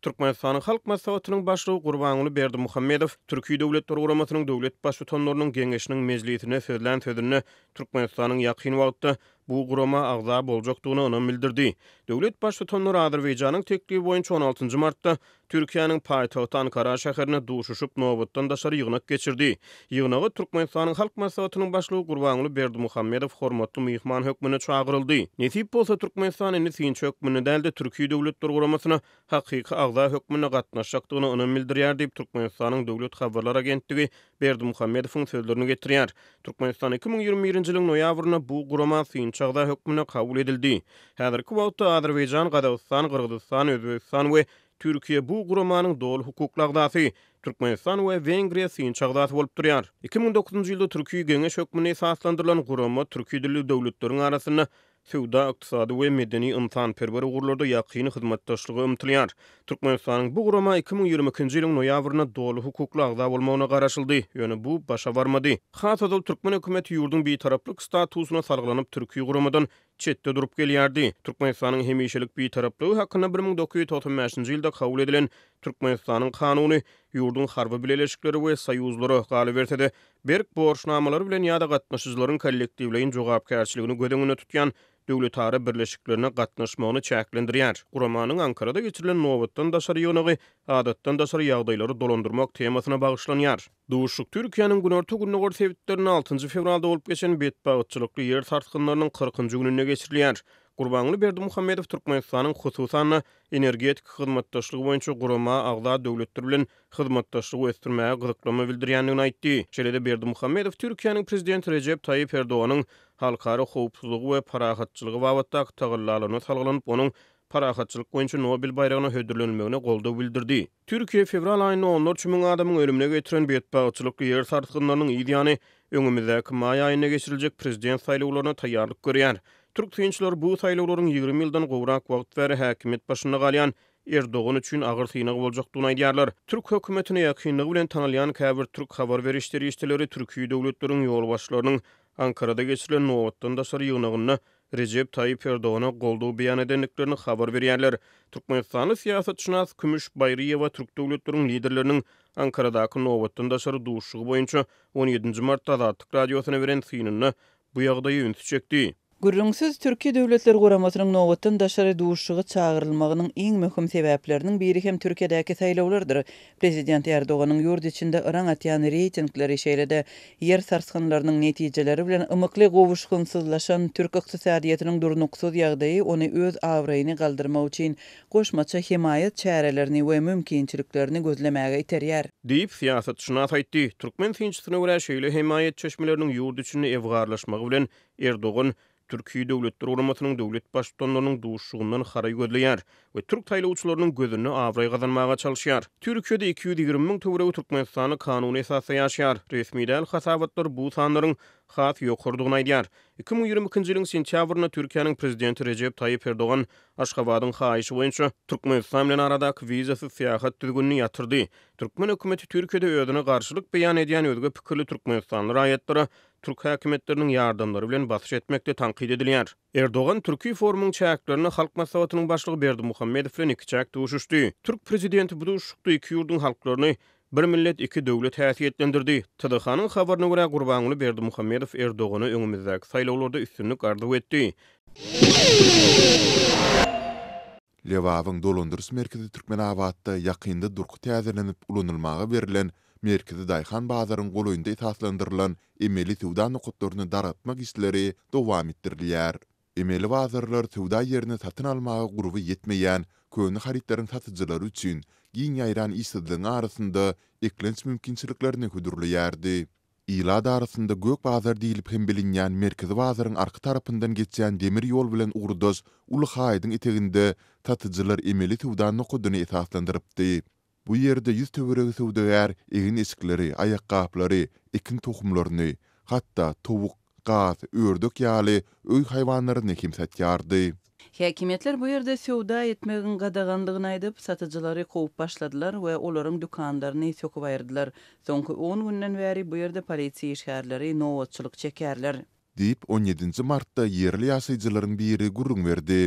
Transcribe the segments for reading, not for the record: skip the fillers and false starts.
Türkmenistanyň Halk Maslahatynyň Başlygy Gurbanguly Berdimuhamedow Türki Döwletler Guramasynyň Döwlet Baştutanlarynyň Geňeşiniň mejlisinde sözlän sözünde Türkmenistanyň ýakyn wagtda bu gurama agza boljakdygyna ynam bildirdi. Döwlet Baştutanlary Azerbaýjanyň teklibi boýunça on altynjy martda Türkiýäniň paýtagty Ankara şäherinde duşuşyp, nobatdan daşary ýygnak geçirdi. Ýygnaga Türkmenistanyň Halk Maslahatynyň Başlygy Gurbanguly Berdimuhamedow hormatly myhman hökmünde çagyryldy. Nesip bolsa, Türkmenistan indi synçy hökmünde däl-de, Türki Döwletler Guramasyna hakyky agza hökmünde gatnaşjakdygyna ynam bildirýär diýip, Türkmenistanyň Döwlet habarlar agentligi Berdimuhamedowyň sözlerini getirýär. Türkmenistan 2021-nji ýylyň noýabrynda bu gurama synçy agza hökmünde kabul edildi. Häzirki wagtda Azerbaýjan, Gazagystan, Gyrgyzystan, Özbegistan we Türkiýe bu guramanyň doly hukukly agzasy, Türkmenistan we Wengriýa synçy agzasy bolup durýar. 2009-njy ýylda Türki Geňeş hökmünde esaslandyrylan gurama türki dilli döwletleriň arasynda söwda-ykdysady we medeni-ynsanperwer ugurlarda ýakyn hyzmatdaşlyga ymtylýar. Türkmenistanyň bu gurama 2022-nji ýylyň noýabrynda doly hukukly agza bolmagyna garaşyldy, ýöne bu başa barmady. Has ozal türkmen hökümeti ýurduň bitaraplyk statusyna salgylanyp türki guramadan çetde durup gelýärdi. Türkmenistanyň hemişelik bitaraplygy hakynda 1995-nji ýylda kabul edilen Türkmenistanyň Kanuny ýurduň harby bileleşiklere we soýuzlara, galyberse-de, berk borçnamalary bilen ýa-da gatnaşyjylaryň kollektiwleýin jogapkärçiligini göz öňünde tutýan döwletara birleşiklerine gatnaşmagyny çäklendirýär. Guramanyň Ankarada geçirilen nobatdan daşary ýygnagy adatdan daşary ýagdaýlary dolandyrmak temasyna bagyşlanýar. Duşuşyk Türkiýäniň günorta-gündogar sebitlerinde altynjy fewralda bolup geçen betbagtçylykly ýer sarsgynlarynyň kyrkynjy gününde geçirilýär. Gurbanguly Berdimuhamedow Türkmenistanyň, hususan-da, energetika hyzmatdaşlygy boýunça gurama agza döwletler bilen hyzmatdaşlygy ösdürmäge gyzyklanma bildirýändigini aýtdy. Şeýle-de Berdimuhamedow Türkiýäniň Prezidenti Rejep Taýyp Erdoganyň halkara howpsuzlygy we parahatçylygy babatdaky tagallalaryna salgylanyp, onuň Parahatçylyk boýunça Nobel baýragyna hödürlenilmegine goldaw bildirdi. Türkiýe fewral aýynda onlarça müň adamyň ölümine getiren betbagtçylykly ýer sarsgynlarynyň yz ýany, öňümizdäki maý aýynda geçiriljek prezident saýlawlaryna taýýarlyk görýär. Türk synçylary bu saýlawlaryň 20 ýyldan gowrak wagt bäri häkimiýet başynda galýan Erdogan üçin agyr synag boljakdygyny aýdýarlar. Türk hökümetine ýakynlygy bilen tanalýan käbir türk habar beriş serişdeleri türki döwletleriň ýolbaşçylarynyň Ankarada geçirilen nobatdan daşary ýygnagynda Rejep Taýyp Erdogana goldaw beýan edendiklerini habar berýärler. Türkmenistanly syýasatşynas Kümüş Baýryýewa türk döwletleriň liderleriniň Ankaradaky nobatdan daşary duşuşygy boýunça on ýedinji martda Azatlyk Radiosyna beren synynda bu ýagdaýa ünsi çekdi. Gürrüňsiz, Türki Döwletler Guramasynyň nobatdan daşary duşuşyga çagyrylmagynyň iň möhüm sebäpleriniň biri hem Türkiýedäki saýlawlardyr. Prezident Erdoganyň ýurt içinde yraň atýan reýtingleri, şeýle-de ýer sarsgynlarynyň netijeleri bilen ymykly gowuşgynsyzlaşan türk ykdysadyýetiniň durnuksyz ýagdaýy ony öz abraýyny galdyrmak üçin goşmaça hemaýat çärelerini we mümkinçiliklerini gözlemäge iterýär. Diýip, syýasatşynas aýtdy. Türkmen synçysyna görä, şeýle hemaýat çeşmeleriniň ýurt içinde ebgarlaşmagy bilen Erdogan Türki Döwletler Guramasynyň döwlet Baştutanlarynyň duşuşygyndan haraý gözleýär we türk saýlawçylarynyň gözünde abraý gazanmaga çalyşýar. Türkiýede 220 müň töweregi türkmenistanly kanuny esasda ýaşaýar. Resmi däl hasabatlar bu sanlaryň has ýokarydygyny aýdýar. 2022-nji ýylyň sentýabrynda Türkiýäniň Prezidenti Rejep Taýyp Erdogan Aşgabadyň haýyşy boýunça Türkmenistan bilen aradaky wizasyz syýahat düzgünini ýatyrdy. Türkmen hökümeti Türkiýede özüne garşylyk beýan edýän özge pikirli türkmenistanly raýatlara türk häkimiýetleriniň ýardamlary bilen basyş etmekde tankyt edilýär. Erdogan Türki forumyň çäklerinde Halk Maslahatynyň Başlygy Berdimuhamedow bilen ikiçäk duşuşdy. Türk prezidenti bu duşuşykda iki ýurduň halklaryny bir millet, iki döwlet häsiýetlendirdi. TDH-nyň habaryna görä, Gurbanguly Berdimuhamedow Erdogana öňümizdäki saýlawlarda üstünlik arzuw etdi. Lebabyň dolandyryş merkezi Türkmenabatda ýakynda durky täzelenip ulanylmaga berlen merkezi daýhan bazaryň golaýynda esaslandyrylan emeli söwda nokatlaryny dargatmak işleri dowam etdirilýär. Emeli bazarlar söwda ýerini satyn almaga gurby ýetmeýän köne harytlaryň satyjylary üçin giň ýaýran işsizligiň arasynda eklenç mümkinçiliklerini hödürleýärdi. Ilat arasynda Gök bazar diýlip hem bilinýän merkezi bazaryň arka tarapyndan geçýän demir ýol bilen ugurdaş uly haýadyň eteginde satyjylar emeli söwda nokadyny esaslandyrypdy. Bu ýerde ýüz töweregi söwdagär egin-eşikleri, aýakgaplary, ekin tohumlaryny, hatda towuk, gaz, ördek ýaly öý haýwanlaryny hem satýardy. Häkimiýetler bu ýerde söwda etmegiň gadagandygyny aýdyp, satyjylary kowup başladylar we olaryň dükanlaryny söküp aýyrdylar. Soňky on günden bäri bu ýerde polisiýa işgärleri nobatçylyk çekýärler. Diýip, on ýedinji martda ýerli ýaşaýjylaryň biri gürrüň berdi.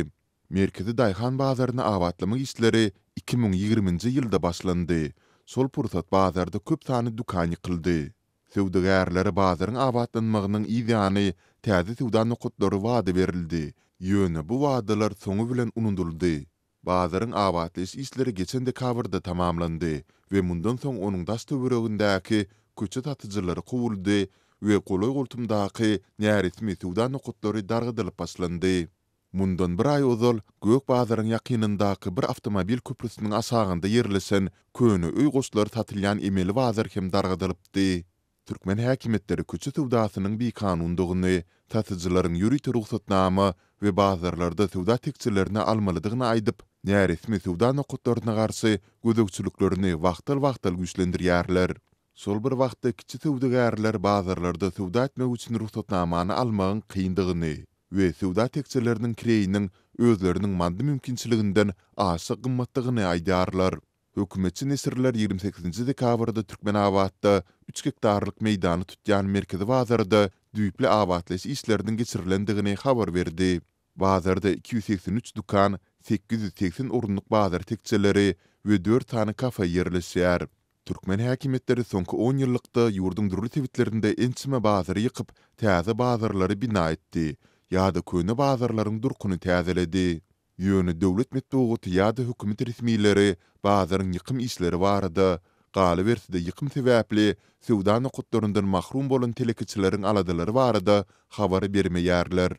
Merkezi daýhan bazaryny abatlamak işleri 2020-nji ýylda başlandy. Şol pursat bazarda köp sanly dükan ýykyldy. Söwdagärlere bazaryň abatlanmagynyň yz ýany täze söwda nokatlary wada berildi. Ýöne bu wadalar soňy bilen unudyldy. Bazaryň abatlaýyş işleri geçen dekabrda tamamlandy we mundan soň onuň daş-töweregindäki köçe satyjylary kowuldy we golaý-goltumdaky näresmi söwda nokatlary dargadylyp başlandy. Mundan bir aý ozal, Gök bazaryň ýakynyndaky bir awtomobil köprüsiniň aşagynda ýerleşen köne öý goşlary satylýan emeli bazar hem dargadylypdy. Türkmen häkimiýetleri köçe söwdasynyň bikanundygyny, satyjylaryň ýörite rugsatnama we bazarlarda söwda tekjelerini almalydygyny aýdyp, näresmi söwda nokatlaryna garşy gözegçiliklerini wagtal-wagtal güýçlendirýärler. Şol bir wagtda kiçi söwdagärler bazarlarda söwda etmek üçin rugsatnamany almagyň kyndygyny we söwda tekjeleriniň kireýiniň özleriniň maddy mümkinçiliginden aşa gymmatdygyny aýdýarlar. Hökümetçi neşirler 28-nji dekabrda Türkmenabatda üç gektarlyk meýdany tutýan merkezi bazarda düýpli abatlaýyş işleriniň geçirilendigini habar berdi. Bazarda 283 dükan, 880 orunlyk bazar tekjeleri we dört sany kafe ýerleşýär. Türkmen häkimiýetleri soňky on ýyllykda ýurduň dürli sebitlerinde ençeme bazary ýykyp, täze bazarlary bina etdi ýa-da köne bazarlaryň durkuny täzeledi. Ýöne döwlet metbugaty ýa-da hökümet resmileri bazaryň ýykym işleri barada, galyberse-de ýykym sebäpli söwda nokatlaryndan mahrum bolan telekeçileriň aladalary barada habar bermeýärler.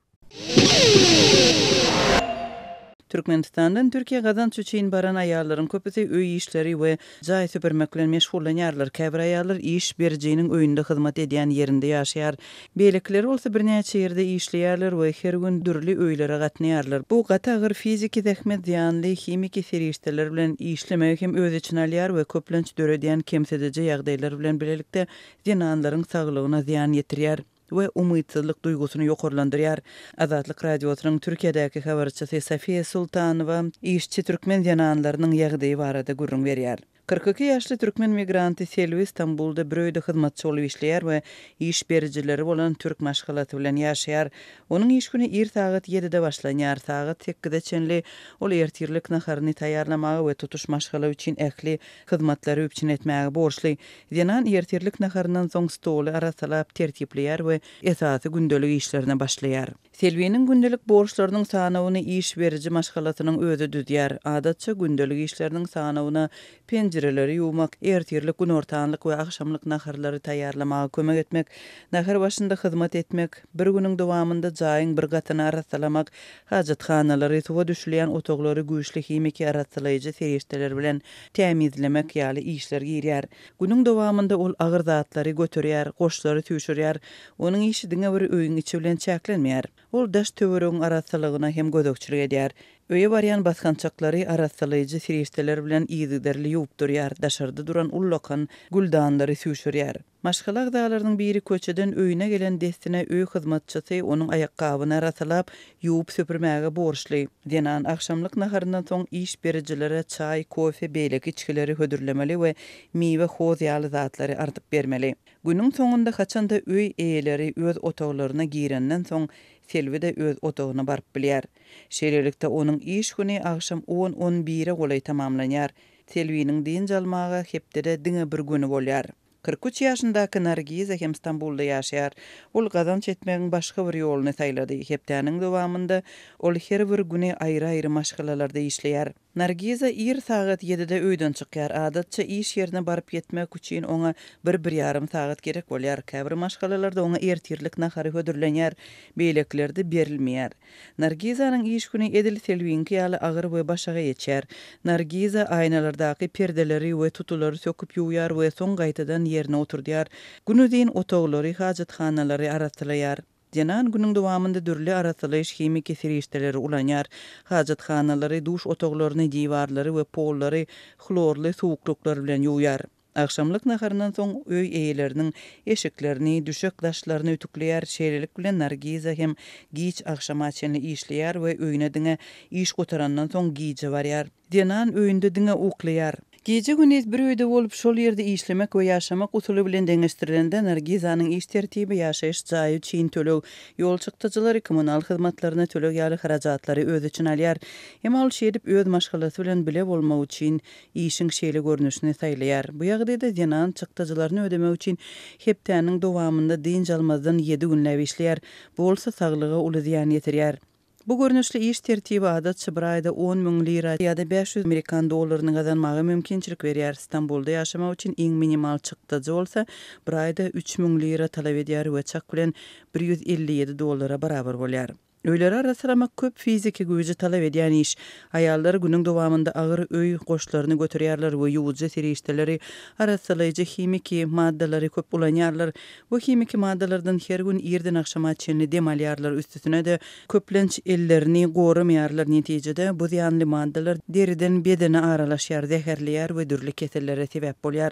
Türkmenistandan Türkiýä gazanç üçin baran aýallaryň köpüsi öý işleri we jaý süpürmek bilen meşgullanýarlar. Käbir aýallar iş berijiniň öýünde hyzmat edýän ýerinde ýaşaýar. Beýlekileri bolsa birnäçe ýerde işleýärler we her gün dürli öýlere gatnaýarlar. Bu gaty agyr fiziki zähmet zyýanly himiki serişdeler bilen işlemegi hem öz içine alýar we köplenç döredýän kemsidiji ýagdaýlar bilen bilelikde zenanlaryň saglygyna zyýan ýetirýär we umytsyzlyk duýgusyny ýokarlandyrýar. Azatlyk Radiosynyň Türkiýedäki habarçysy Safiýa Sultanowa işçi türkmen zenanlarynyň ýagdaýy barada gürrüň berýär. 42 ýaşly türkmen migranty Selwi Stambulda bir öýde hyzmatçy bolup işleýär we iş berijileri bolan türk maşgalasy bilen ýaşaýar. Onuň iş güni ir sagat ýedide başlanýar. Sagat sekize çenli ol ertirlik naharyny taýýarlamaga we tutuş maşgala üçin ähli hyzmatlary üpjün etmäge borçly. Zenan ertirlik naharyndan soň stoly arassalap tertipleýär we esasy gündelik işlerine başlaýar. Selbiniň gündelik borçlarynyň sanawyny iş beriji maşgalasynyň özi düzýär. Adatça, gündelik işleriniň sanawyna penjireleri ýuwmak, ertirlik, günortanlyk we agşamlyk naharlary taýýarlamaga kömek etmek, nahar başynda hyzmat etmek, bir günüň dowamynda jaýyň bir gatyny arassalamak, hajathanalary, suwa düşülýän otaglary güýçli himiki arassalaýjy serişdeler bilen tämizlemek ýaly işler girýär. Günüň dowamynda ol agyr zatlary göterýär, goşlary süýşürýär. Onuň işi diňe bir öýüň içi bilen çäklenmeýär. Ol daş-töweregiň arassalygyna hem gözegçilik edýär. Öýe barýan basgançaklary arassalaýjy serişdeler bilen yzygiderli ýuwup durýar, daşarda duran ullakan güldanlary süýşürýär. Maşgala agzalarynyň biri köçeden öýüne gelen dessine öý hyzmatçysy onuň aýakgabyny arassalap, ýuwup-süpürmäge borçly. Zenan agşamlyk naharyndan soň iş berijilere çaý, kofe, beýleki içgileri hödürlemeli we miwe, hoz ýaly zatlary artyp bermeli. Günüň soňunda haçanda öý eýeleri öz otaglaryna girenden soň Selbi-de öz otagyna baryp bilýär. Şeýlelikde onuň iş güni agşam on-on bire golaý tamamlanýar. Selbiniň dynç almaga hepdede diňe bir güni bolýar. 43 ýaşyndaky Nargiza hem Stambulda ýaşaýar. Ol gazanç etmegiň başga bir ýoluny saýlady. Hepdäniň dowamynda ol her bir güni aýry-aýry maşgalalarda işleýär. Nargiza ir sagat ýedide öýden çykýar. Adatça iş ýerine baryp ýetmek üçin oňa bir-bir ýarym sagat gerek bolýar. Käbir maşgalalarda oňa ertirlik nahary hödürlenýär, beýlekilerde berilmeýär. Nargizanyň iş güni edil Selwiňki ýaly agyr we başagaý geçýär. Nargiza aýnalardaky perdeleri we tutulary söküp ýuwýar we soň gaýtadan ýerine oturdýar. Günuzyn otaglary, hajathanalary arassalaýar. Zenan günüň dowamynda dürli arassalaýyş himiki serişdeleri ulanýar. Hajathanalary, duş otaglaryny, diwarlary we pollary hlorly suwuklyklar bilen ýuwýar. Agşamlyk naharyndan soň öý eýeleriniň eşiklerini, düşek daşlaryny ütükleýär, şeýlelik bilen Nargiza hem giç agşama çenli işleýär we öýüne diňe iş gutarandan soň gije barýar. Zenan öýünde diňe uklaýar. Gije-gündiz bir öýde bolup, şol ýerde işlemek we ýaşamak usuly bilen deňeşdirilende, Nargizanyň iş tertibi ýaşaýyş jaýy üçin töleg, ýol çykdajylary, kommunal hyzmatlaryna töleg ýaly harajatlary öz içine alýar. Emma ol şeýdip öz maşgalasy bilen bile bolmak üçin işiň şeýle görnüşini saýlaýar. Bu ýagdaýda zenan çykdajylaryny ödemek üçin hepdäniň dowamynda dynç almazdan ýedi günläp işleýär. Bu bolsa saglyga uly zyýan ýetirýär. Bu görnüşli iş tertibi adatça bir aýda 10,000 lira ýa-da 500 amerikan dollaryny gazanmaga mümkinçilik berýär. Stambulda ýaşamak üçin iň minimal çykdajy bolsa bir aýda 3000 lira talap edýär we çak bilen 157 dollara barabar bolýar. Öýleri arassalamak köp fiziki güýji talap edýän iş. Aýallar günüň dowamynda agyr öý goşlaryny göterýärler we ýuwujy serişdeleri, arassalaýjy himiki maddalary köp ulanýarlar. Bu himiki maddalardan her gün irden agşama çenli dem alýarlar, üstesine-de, köplenç ellerini goramaýarlar. Netijede, bu zyýanly maddalar deriden bedene aralaşýar, zäherleýär we dürli kesellere sebäp bolýar.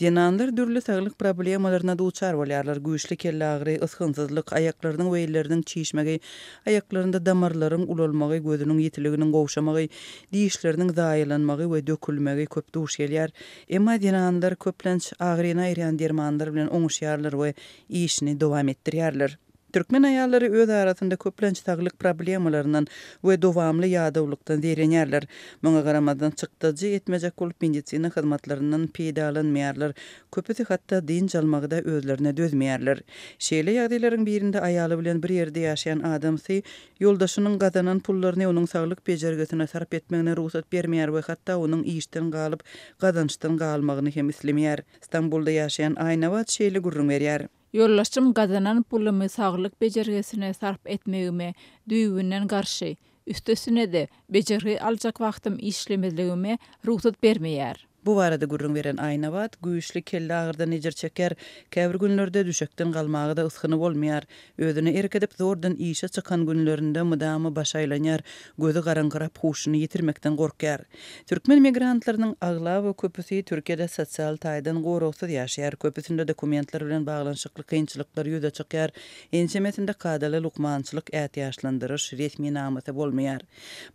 Zenanlar dürli saglyk problemalaryna duçar bolýarlar, güýçli kelleagyry, ysgynsyzlyk, aýaklarynyň we elleriniň çişmegi, aýaklarynda damarlaryň ulalmagy, gözüniň ýitiliginiň gowşamagy, dişleriniň zaýalanmagy we dökülmegi köp duş gelýär. Emma zenanlar köplenç agyryny aýyrýan dermanlar bilen oňuşýarlar we işini dowam etdirýärler. Türkmen aýallary öz arasynda köplenç saglyk problemalaryndan we dowamly ýadawlykdan zeýrenýärler. Muňa garamazdan, çykdajy etmejek bolup medisina hyzmatlaryndan peýdalanmaýarlar, köpüsi hatda dynç almagy-da özlerine dözmeýärler. Şeýle ýagdaýlaryň birinde aýaly bilen bir ýerde ýaşaýan adamsy ýoldaşynyň gazanan pullaryny onuň saglyk bejergisine sarp etmegine rugsat bermeýär we hatda onuň işden galyp, gazançdan galmagyny hem islemeýär. Stambulda ýaşaýan Aýnabat şeýle gürrüň berýär. Ýoldaşym gazanan pulumy saglyk bejergisine sarp etmegime düýbünden garşy, üstesine-de, bejergi aljak wagtym işlemezligime rugsat bermeýär. Bu barada gürrüň beren Aýnabat güýçli kelle agyrdan ejir çekýär, käbir günlerde düşekden galmaga-da ysgyny bolmaýar. Özüne erk edip zordan işe çykan günlerinde mydama başy aýlanýar, gözi garaňkyrap huşuny ýitirmekden gorkýar. Türkmen migrantlarynyň aglaba köpüsi Türkiýede sosial taýdan goragsyz ýaşaýar, köpüsinde dokumentler bilen baglanyşykly kynçylyklar ýüze çykýar, ençemesinde kadaly lukmançylyk ätiýaçlandyryş resminamasy bolmaýar.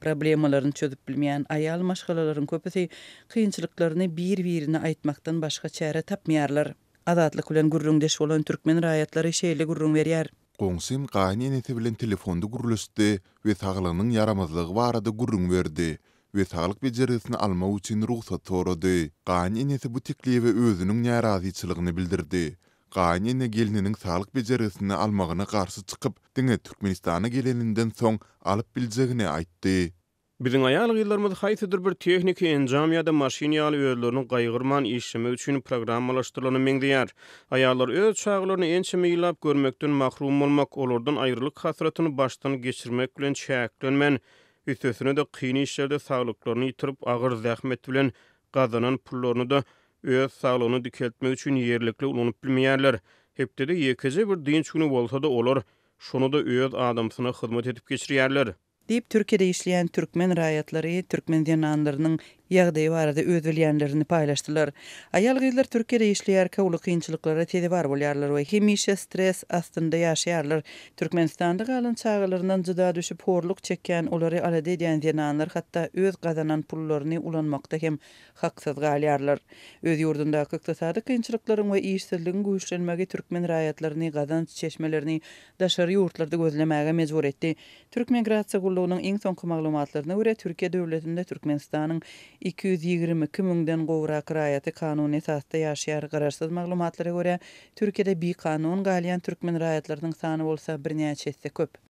Problemalaryny çözüp bilmeýän aýal maşgalalaryň köpüsi kynçylyklaryny bir-birine aýtmakdan başga çäre tapmaýarlar. Azatlyk bilen gürrüňdeş bolan türkmen raýatlary şeýle gürrüň berýär. Goňşym gaýyn enesi bilen telefonda gürleşdi we saglygynyň ýaramazlygy barada gürrüň berdi we saglyk bejergisini almak üçin rugsat sorady. Gaýyn enesi bu teklibe özüniň närazyçylygyny bildirdi. Gaýyn ene gelniniň saglyk bejergisini almagyna garşy çykyp, diňe Türkmenistana geleninden soň alyp biljegini aýtdy. Biziň aýal-gyzlarymyz haýsydyr bir tehniki enjam ýa-da maşyn ýaly özlerini gaýgyrman işlemek üçin programmalaşdyrylana meňzeýär. Aýallar öz çagalaryny ençeme ýyllap görmekden mahrum bolmak, olardan aýrylyk hasratyny başdan geçirmek bilen çäklenmän, üstesine-de kyn işlerde saglyklaryny ýitirip, agyr zähmet bilen gazanan pullaryny-da öz saglygyny dikeltmek üçin ýerlikli ulanyp bilmeýärler. Hepdede ýekeje bir dynç güni bolsa-da, olar şony-da öz adamsyna hyzmat edip geçirýärler. Diýip, Türkiýede işleýän türkmen raýatlary türkmen zenanlarynyň ýagdaýy barada öz bilýänlerini paýlaşdylar. Aýal-gyzlar Türkiýede işleýärkä uly kynçylyklara sezewar bolýarlar we hemişe stres astynda ýaşaýarlar. Türkmenistanda galan çagalaryndan jyda düşüp horluk çekýän, olary alada edýän zenanlar hatda öz gazanan pullaryny ulanmakda hem haksyz galýarlar. Öz ýurdundaky ykdysady kynçylyklaryň we işsizligiň güýçlenmegi türkmen raýatlaryny gazanç çeşmelerini daşary ýurtlarda gözlemäge mejbur etdi. Türk Migrasiýa gullugynyň iň soňky maglumatlaryna görä, Türkiýe döwletinde Türkmenistanyň 222 müňden gowrak raýaty kanuny esasda ýaşaýar. Garaşsyz maglumatlara görä, Türkiýede bikanun galýan türkmen raýatlarynyň sany bolsa birnäçe esse köp.